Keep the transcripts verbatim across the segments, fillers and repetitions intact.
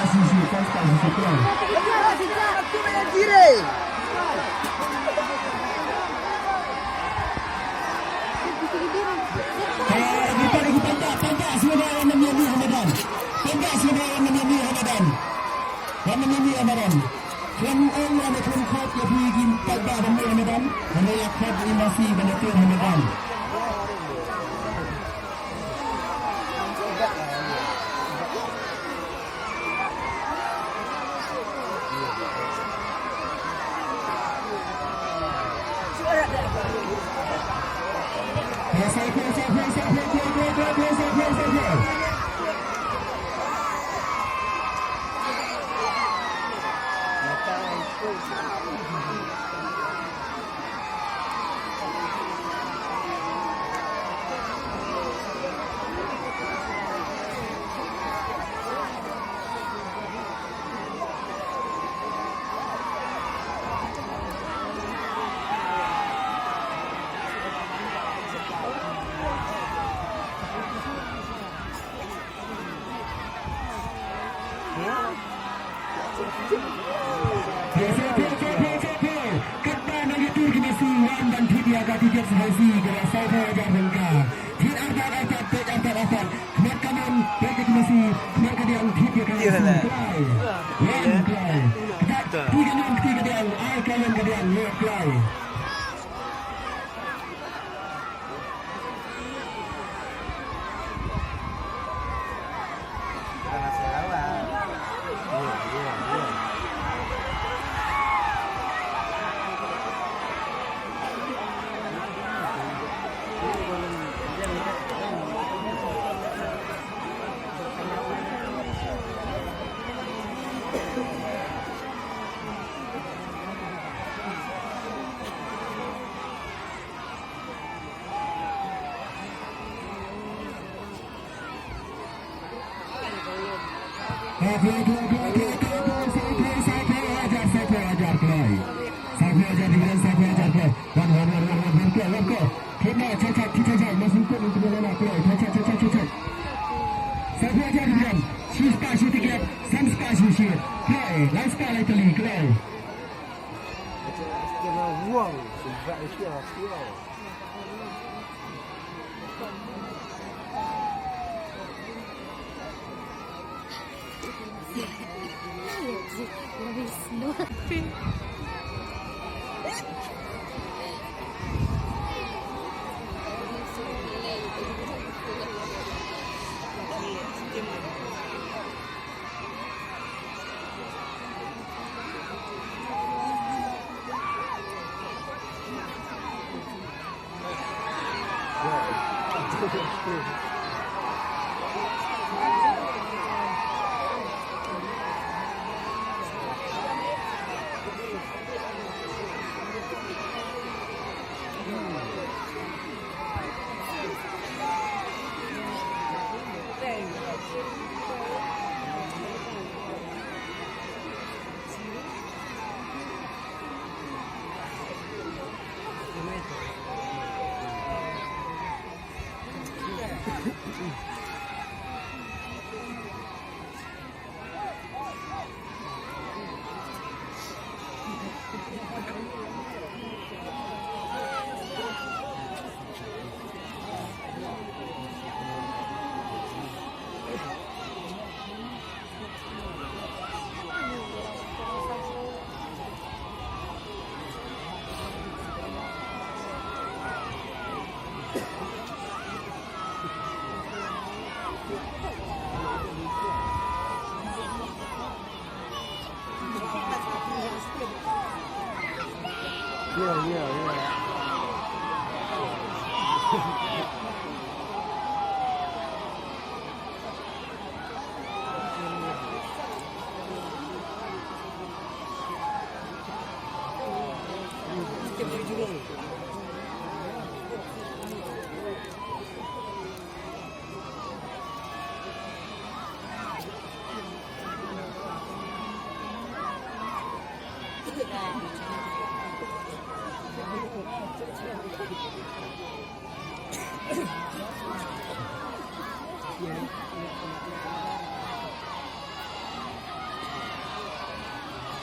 Kita lagi panjak, panjak semua orang yang menyanyi Ramadan. Panjak semua orang yang menyanyi Ramadan. Yang menyanyi Ramadan. Khlem ong, khlem khot ïa phi ki paidbah ban mih Ramadan. Ban ïa khot ïa masi ban ïa tur Ramadan. Katba nang ïa tur ki masi wan ban thied ïa ka tiket sha hausi ka la saw phew hajar tyngka. Thied artat artat, peit artat artat. Khmat ka mon, peit ka masi, khmat ka diang, thied ïa ka hausi. Kloi. Wan kloi. Kjat kti ka mon kti ka diang, ai ka mon ka diang, wan kloi. Sawphew hajar division, sawphew hajar division. Shi spah shi tiket, san spah shi shit. Kloi, lai spah lai tylli, kloi.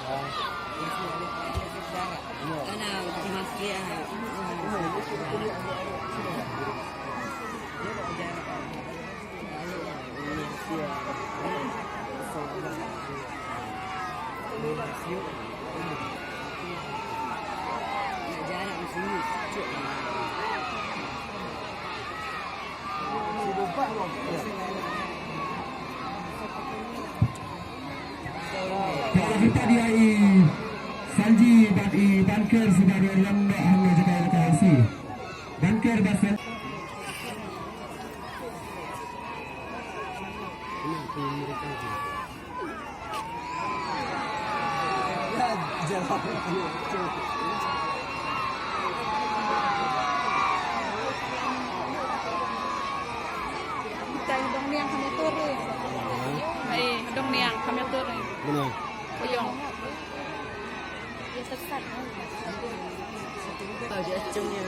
Ka kita dia i Sanji bad i Banker sudah dua lem noh hangno jaka ka si. Banker basel. Dong niang kami turun. Hai, dong niang kami turun. Mana? Kuyong. Ya sesat. Tahu dia acungnya.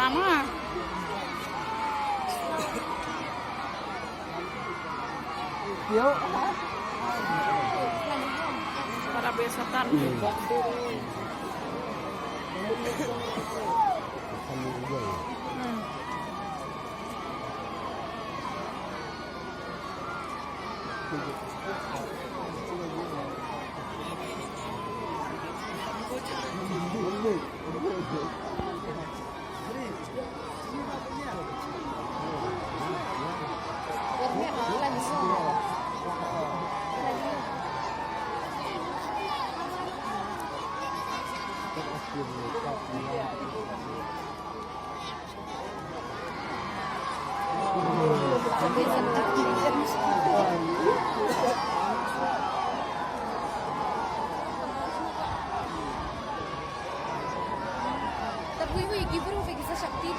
Mama. Para besotan. Hmm. Tapi wei, wei, give her a big shakti.